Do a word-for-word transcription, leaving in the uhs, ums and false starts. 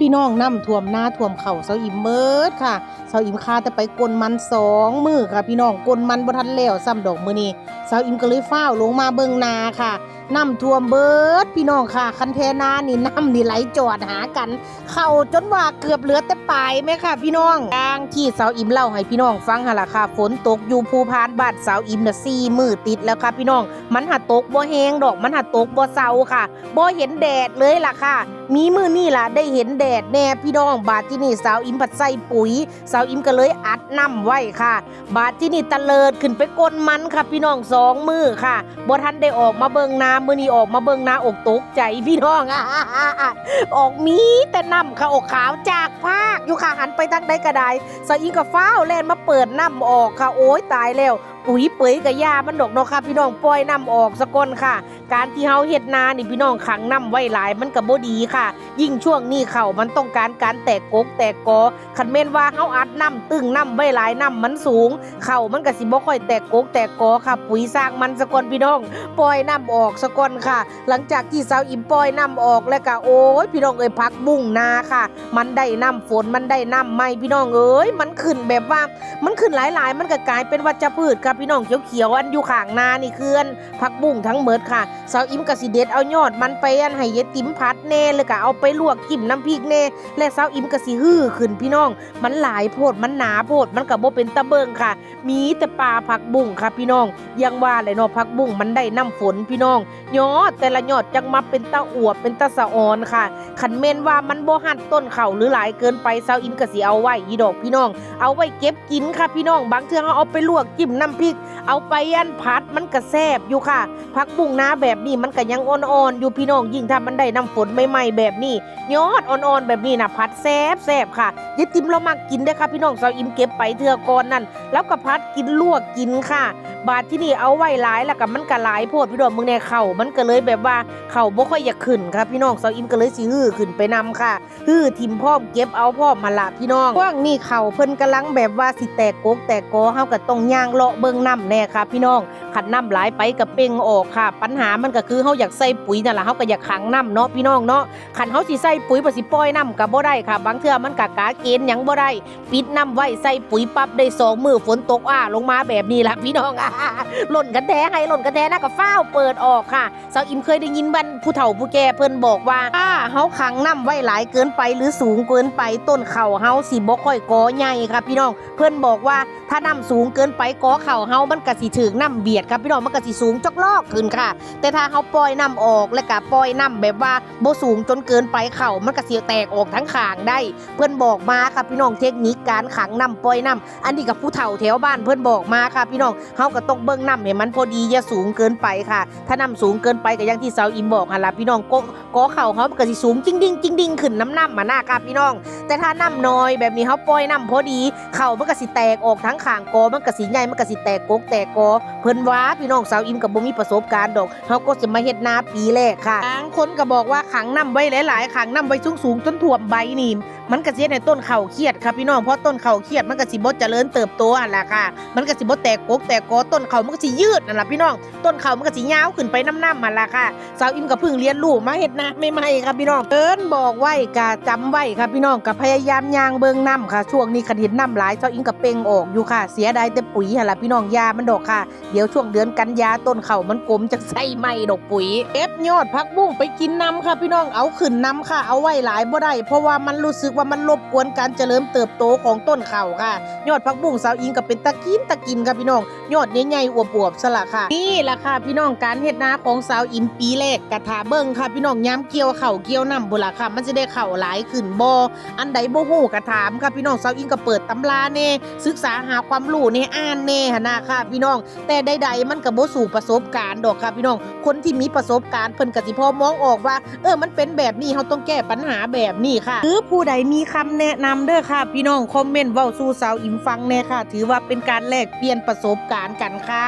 พี่น้อง น้ำท่วมนาท่วมข้าวสาวอิ๋มเมิดค่ะ สาวอิ๋มคาแต่ไปกลนมันสองมื้อค่ะพี่น้อง กลนมันบ่ทันแล้วซ้ำดอกมื้อนี้ สาวอิ๋มก็เลยฟ้าวลงมาเบิ่งนาค่ะ น้ำท่วมเบิดพี่น้องค่ะ คันแท้นานี่น้ำนี่ไหลจอดหากัน ข้าวจนว่าเกือบเหลือแต่ปลายแม่ค่ะพี่น้อง อย่างที่สาวอิ๋มเล่าให้พี่น้องฟังหั่นล่ะค่ะ ฝนตกอยู่ภูพานบ้านสาวอิ๋มน่ะสี่มื้อติดแล้วค่ะพี่น้อง มันหาตกบ่แฮงดอก มันหาตกบ่เซาค่ะ บ่เห็นแดดเลยล่ะค่ะ มีมื้อนี้ล่ะได้เห็นแดดแน่พี่น้อง บาดที่นี่สาวอิ๋มผัดใส่ปุ๋ย สาวอิ๋มก็เลยอัดน้ำไว้ค่ะ บาดที่นี่ตะเลิดขึ้นไปกลนมันค่ะพี่น้องสองมื้อค่ะ บ่ทันได้ออกมาเบิ่งนา มื้อนี้ออกมาเบิ่งนาอกตกใจพี่น้อง ออกมีแต่น้ำค่ะ ออกขาวจากภาคอยู่ค่ะ หันไปทางใดก็ได้ สาวอิ๋มก็ฟ้าวแล่นมาเปิดน้ำออกค่ะ โอ้ยตายแล้ว ปุ๋ยเปยกะยามันดอกเนาะค่ะพี่น้อง ปล่อยน้ำออกซะก่อนค่ะ การที่เฮาเฮ็ดนานี่พี่น้องขังน้ำไว้หลายมันก็บ่ดีค่ะ ยิ่งช่วงนี้ข้าวมันต้องการการแตกกกแตกกอ คันแม่นว่าเฮาอัดน้ำตึงน้ำไว้หลายน้ำมันสูง ข้าวมันก็สิบ่ค่อยแตกกกแตกกอค่ะ ปุ๋ยซ่างมันซะก่อนพี่น้อง ปล่อยน้ำออกซะก่อนค่ะ หลังจากที่สาวอิ๋มปล่อยน้ำออกแล้วก็โอ้ยพี่น้องเอ้ย ผักบุ้งนาค่ะ มันได้น้ำฝนมันได้น้ำใหม่พี่น้องเอ้ย มันขึ้นแบบว่า มันขึ้นหลายๆ มันก็กลายเป็นวัชพืชค่ะพี่น้อง เขียวๆ อันอยู่ข้างนานี่คืออันผักบุ้งทั้งหมดค่ะ สาวอิ๋มก็สิเด็ดเอายอดมันไปอันให้ยายติ๋มผัดแน่ แล้วก็เอาไปลวกจิ้มน้ำพริกแน่ และสาวอิ๋มก็สิหื้อขึ้นพี่น้อง มันหลายโพด มันหนาโพด มันก็บ่เป็นตาเบิ่งค่ะ มีแต่ป่าผักบุ้งค่ะพี่น้อง อย่างว่าแหละเนาะ ผักบุ้งมันได้น้ำฝนพี่น้อง ยอดแต่ละยอดจังมาเป็นตาอวบเป็นตาสะออนค่ะ คันแม่นว่ามันบ่ฮัดต้นข้าวหรือหลายเกินไป สาวอิ๋มก็สิเอาไว้อีดอกพี่น้อง เอาไว้เก็บกินค่ะพี่น้อง บางเทื่อเฮาเอาไปลวกจิ้มน้ำพริก เอาไปอันผัดมันก็แซ่บอยู่ค่ะ ผักบุ้งนาแบบนี้มันก็ยังอ่อนๆอยู่พี่น้อง ยิ่งถ้ามันได้น้ำฝนใหม่ๆแบบนี้ ยอดอ่อนๆแบบนี้นะผัดแซ่บแซ่บค่ะ ยายติ๋มลาวมักกินเด้อค่ะพี่น้อง สาวอิ๋มเก็บไปเทื่อก่อนนั่น แล้วก็ผัดกินลวกกินค่ะ บาดที่นี่เอาไว้หลายแล้วก็มันก็หลายโพดพี่น้อง เบิ่งแน่ข้าวมันก็เลยแบบว่าข้าวบ่ค่อยอยากขึ้นค่ะพี่น้อง สาวอิ๋มก็เลยสิหื้อขึ้นไปนำค่ะ หื้อถิ่มพร้อมเก็บเอาพร้อมหั่นล่ะพี่น้อง ช่วงนี้ข้าวเพิ่นกำลังแบบว่าสิแตกกกแตกกอ เฮาก็ต้องย่างเลาะเบิ่งน้ำแน่ค่ะพี่น้อง คันน้ำหลายไปก็เป่งออกค่ะ ปัญหามันก็คือเฮาอยากใส่ปุ๋ยนั่นล่ะ เฮาก็อยากขังน้ำเนาะพี่น้องเนาะ คันเฮาสิใส่ปุ๋ยบ่สิปล่อยน้ำก็บ่ได้ค่ะ บางเทื่อมันก็กะเกณฑ์หยังบ่ได้ ปิดน้ำไว้ใส่ปุ๋ยปั๊บได้สองมื้อฝนตกอ้าลงมาแบบนี้ล่ะพี่น้อง หล่นกันแท้ไฮ่หล่นกันแท้นาก็ฟ้าวเปิดออกค่ะ สาวอิ๋มเคยได้ยินบ้านผู้เฒ่าผู้แก่เพิ่นบอกว่า ถ้าเฮาขังน้ำไว้หลายเกินไปหรือสูงเกินไป ต้นข้าวเฮาสิบ่ค่อยกอใหญ่ค่ะพี่น้อง เพิ่นบอกว่าถ้าน้ำสูงเกินไปกอข้าวเฮามันก็สิถืกน้ำเบียดค่ะพี่น้อง มันก็สิสูงจอกลอกขึ้นค่ะ แต่ถ้าเฮาปล่อยน้ำออก และก็ปล่อยน้ำแบบว่าบ่สูงจนเกินไป ข้าวมันก็สิแตกออกทั้งข้างได้ เพิ่นบอกมาค่ะพี่น้อง เทคนิคการขังน้ำปล่อยน้ำ อันนี้ก็ผู้เฒ่าแถวบ้านเพิ่นบอกมาค่ะพี่น้อง เฮาก็ต้องเบิ่งน้ำให้มันพอดี อย่าสูงเกินไปค่ะ ถ้าน้ำสูงเกินไปก็อย่างที่สาวอิ๋มบอกหั่นล่ะพี่น้อง กอ กอข้าวเฮามันก็สิสูงจิ่งดิ่งจิ่งดิ่งขึ้นนำน้ำหั่นน่ะค่ะพี่น้อง แต่ถ้าน้ำน้อยแบบนี้เฮาปล่อยน้ำพอดี ข้าวมันก็สิแตกออกทั้งข้าง กอมันก็สิใหญ่ มันก็สิแตกกกแตกกอ เพิ่นว่าพี่น้อง สาวอิ๋มก็บ่มีประสบการณ์ดอก เฮาก็สิมาเฮ็ดนาปีแรกค่ะ บางคนก็บอกว่าขังน้ำไว้หลายๆ ขังน้ำไว้สูงๆ จนท่วมใบนี่ มันก็สิเฮ็ดให้ต้นข้าวเครียดค่ะพี่น้อง เพราะต้นข้าวเครียดมันก็สิบ่เจริญเติบโตหั่นล่ะค่ะ มันก็สิบ่แตกกกแตกกอ ต้นข้าวมันก็สิยืดนั่นล่ะพี่น้อง ต้นข้าวมันก็สิยาวขึ้นไปนำน้ำหั่นล่ะค่ะ สาวอิ๋มก็เพิ่งเรียนรู้มาเฮ็ดนาใหม่ๆ ค่ะพี่น้อง เพิ่นบอกไว้ก็จำไว้ค่ะพี่น้อง ก็พยายามย่างเบิ่งน้ำค่ะ ช่วงนี้คันเห็นน้ำหลาย สาวอิ๋มก็เป่งออกอยู่ค่ะ เสียดายแต่ปุ๋ยหั่นล่ะพี่น้อง อย่ามันดอกค่ะ เดี๋ยวช่วงเดือนกันยาต้นข้าวมันกลมจั่งใส่ใหม่ดอกปุ๋ย เก็บยอดผักบุ้งไปกินนำค่ะพี่น้อง เอาขึ้นนำค่ะ เอาไว้หลายบ่ได้ เพราะว่ามันรู้สึกว่ามันรบกวนการเจริญเติบโตของต้นข้าวค่ะ ยอดผักบุ้งสาวอิ๋มก็เป็นตากินตากินค่ะพี่น้อง ยอดใหญ่ๆอวบๆซะล่ะค่ะ นี่ล่ะค่ะพี่น้อง การเฮ็ดนาของสาวอิ๋มปีแรก กะถ่าเบิ่งค่ะพี่น้อง ยามเกี่ยวข้าวเกี่ยวน้ำพุ้นล่ะค่ะ มันสิได้ข้าวหลายขึ้นบ่ อันใดบ่ฮู้กะถามค่ะพี่น้อง สาวอิ๋มก็เปิดตำราแน่ ศึกษาหาความรู้แน่ อ่านแน่หั่นน่ะค่ะพี่น้อง แต่ใดๆมันก็บ่สู้ประสบการณ์ดอกค่ะพี่น้อง คนที่มีประสบการณ์เพิ่นก็สิพอมองออกว่า เออ มันเป็นแบบนี้ เฮาต้องแก้ปัญหาแบบนี้ค่ะ หรือผู้ใดมีคำแนะนำเด้อค่ะพี่น้อง คอมเมนต์เว้าสู่สาวอิ๋มฟังแน่ค่ะ ถือว่าเป็นการแลกเปลี่ยนประสบการณ์กันค่ะ